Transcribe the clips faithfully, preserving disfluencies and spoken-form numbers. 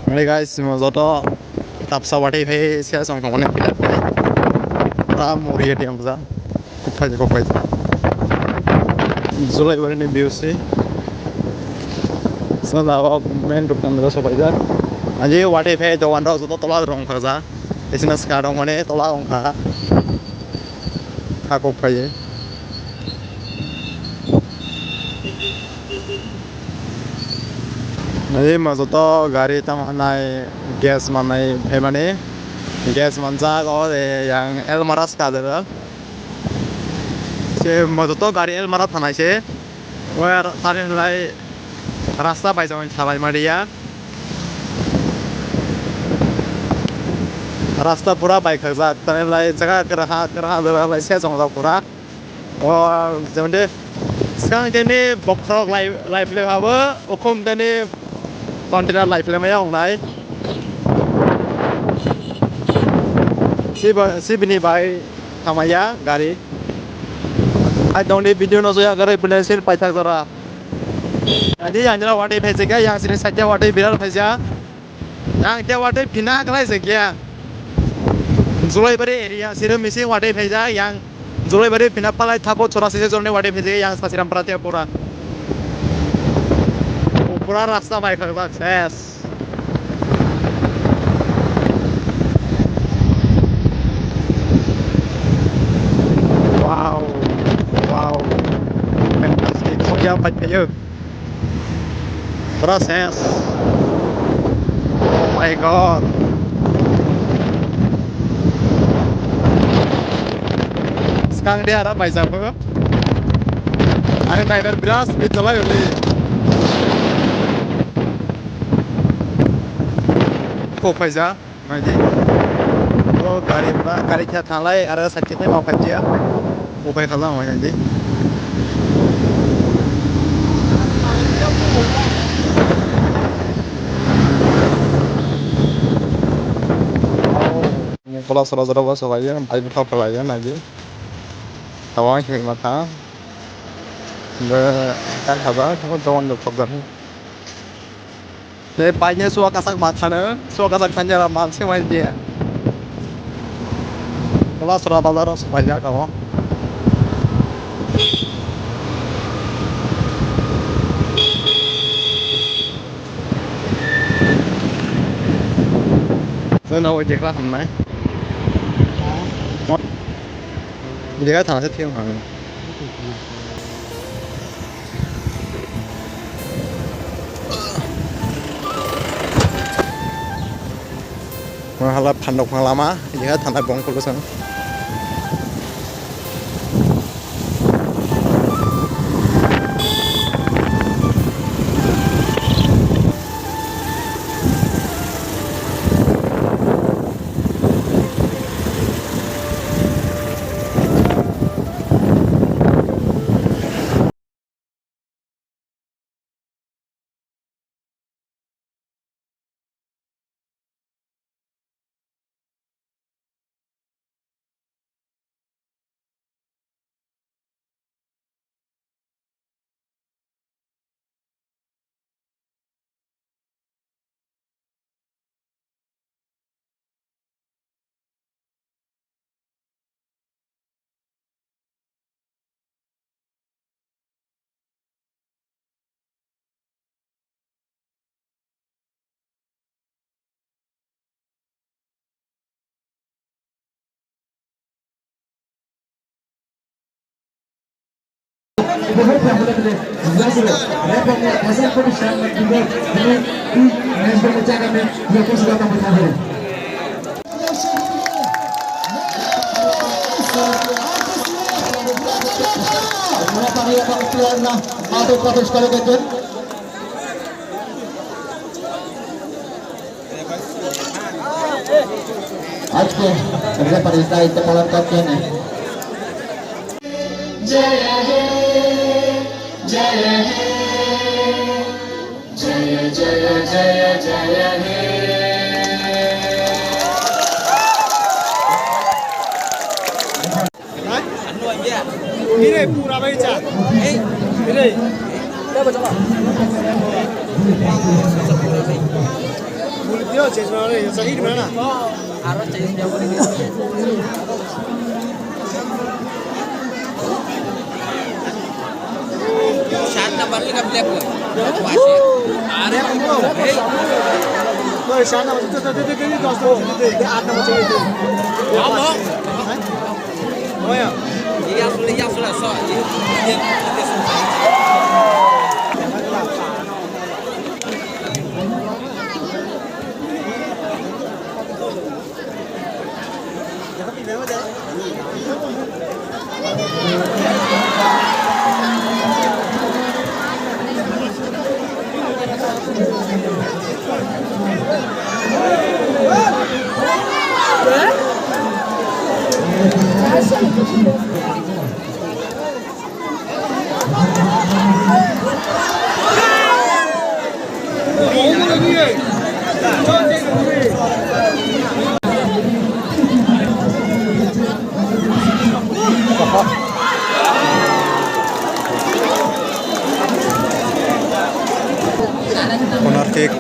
Hey guys, mo joto tapsa watwi phai se song thangmani pila phai. Pura muri ati ang ja. Kok phai, kok phai. Julaibari ni view se. Sala o main dukan da sopai ja. Aje watwi phai dokan rok joto tola rong kha ja. Isina ska rong mane tola ong kha. Ha kok phai. Nai ma joto gari tamo nai gas manai phaimani gas manjak o de yang Elmara ska de se ma joto gari Elmara thanai se o tari lai rasta bai jani salai mari ya rasta pura bai khajak tari lai jaga kwrwha kwrwha lai se jong jok pura. O, jemon de, swkang tini bokhorok lai, lai phle habo, ukhum tini container lai phle maya wngnai. Sibo, sibini bai thamaya gari. Ai tongdi video no soya gari phle sil paithak jora. Adi yang jora watwi phaijak ya, yang sini saja watwi viral phaijak. Yang te watwi phina khlai se kya. Julaibari area siro misi watwi phaijak yang Julaibari phina palai thapo chora sise jorni watwi phaijak yang Sasiram Pratia pura. Pura rasta bai khajak ses. Wow. Wow. Fantastic. Soya bai phaijak. Process. Oh my God. Skang dia ada bai jago. Ani driver biras bit jalai uli. Ko paija. Naidi. O gari ba, gari khe thanglai, aro side khe ma phaijia. Upai khala ma naidi. Mukula sora jora ba sokai ya, bai bwtha phalai ya naidi. Tawang simi ma tha. Be, kan haba, tawang jok thok jar. Tei paine suwa kasak ma thano, suwa kasak thani jora manse mai dia. Kolasora bazar o sopai jak abo. Jeno o jekla hamnai. Jekla thangse thiyong hamnai. Hala phandok phang lama, iya thanai bongkulu sang. আজকে রেফারির দায়িত্ব পালন করছেন। Bire pura bai cha. Bire. Yo, change mana? Yo, change mana? Saat number ka black boy. Black boy. Are, hey. Koi saat number, to, to, to, to, to, to, to, to, to, aat number chahiye, to. Abo. Oya. Iya, sudah, iya, sudah, so, iya, iya, iya, sudah. Corner kick.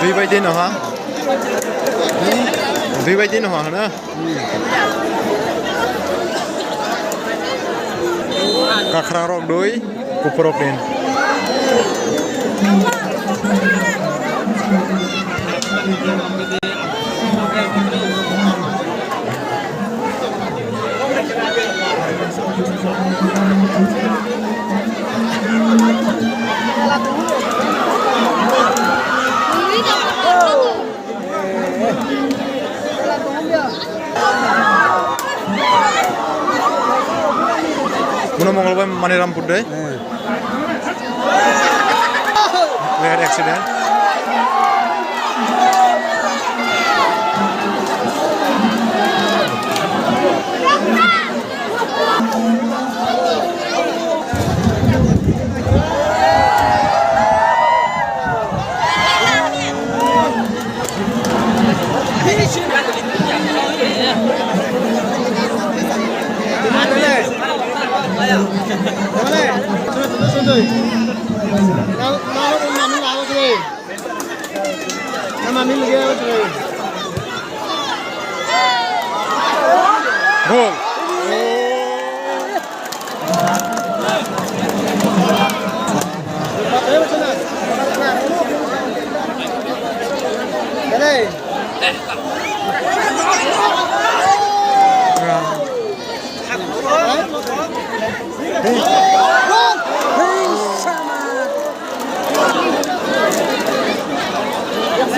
Dui bai di no ha? Dui bai di no ha na? Kakhra rok dui, kuphu rok din. Mongol bai Manirampur dei. Player accident. Gol.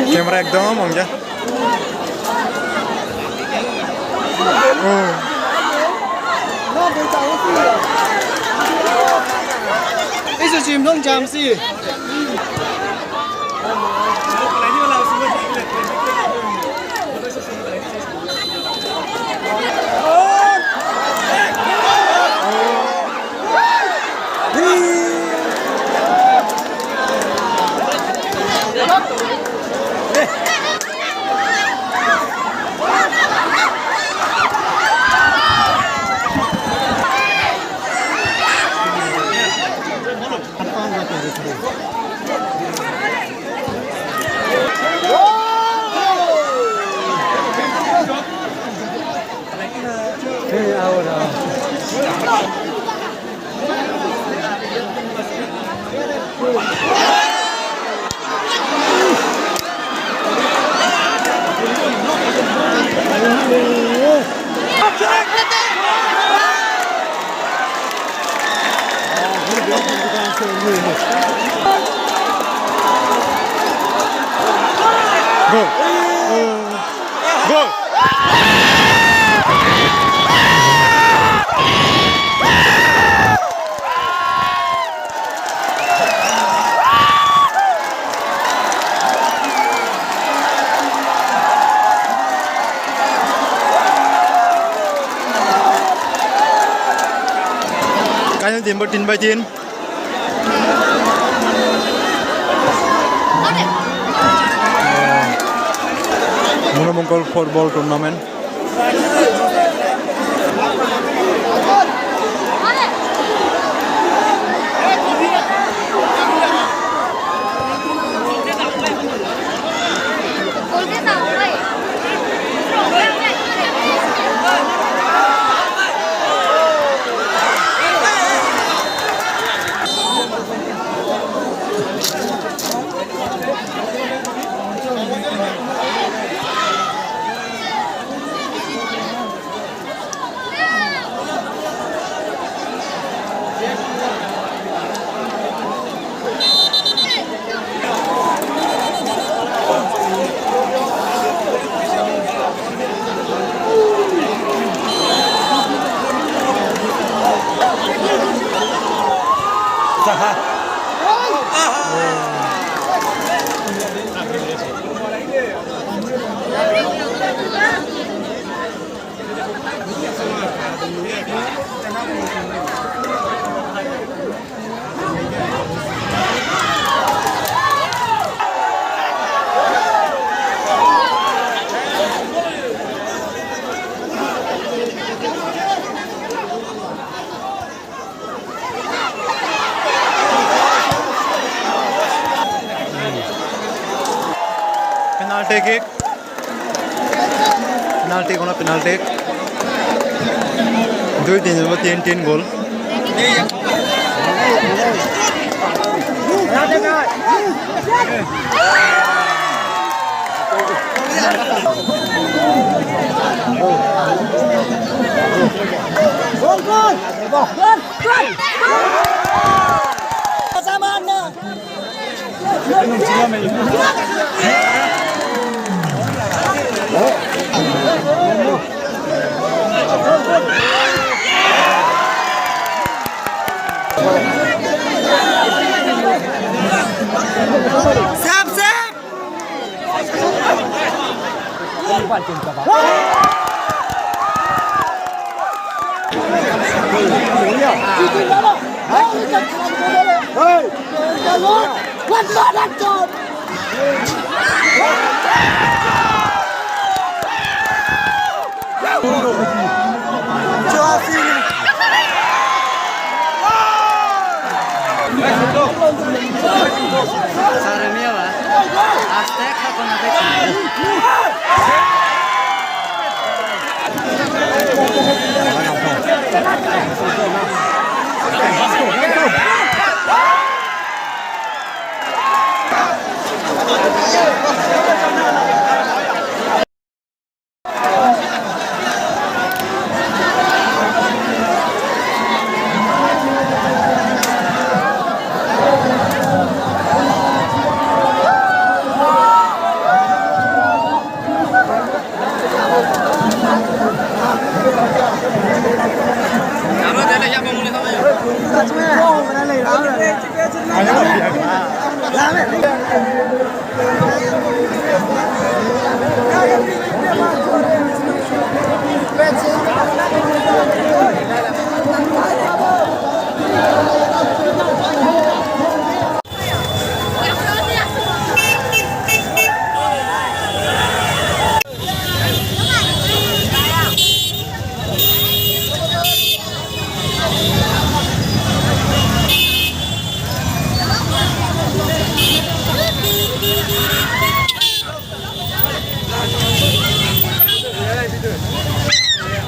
Camera ekdom ongya. Isa chim nong jam si. Go. Go. Kaisa team bo tin bai tin. Mono Mongol football tournament. Penalty kick. Penalty, kono penalty. Dui tin, tin, tin gol. Gol, gol. Gol, gol.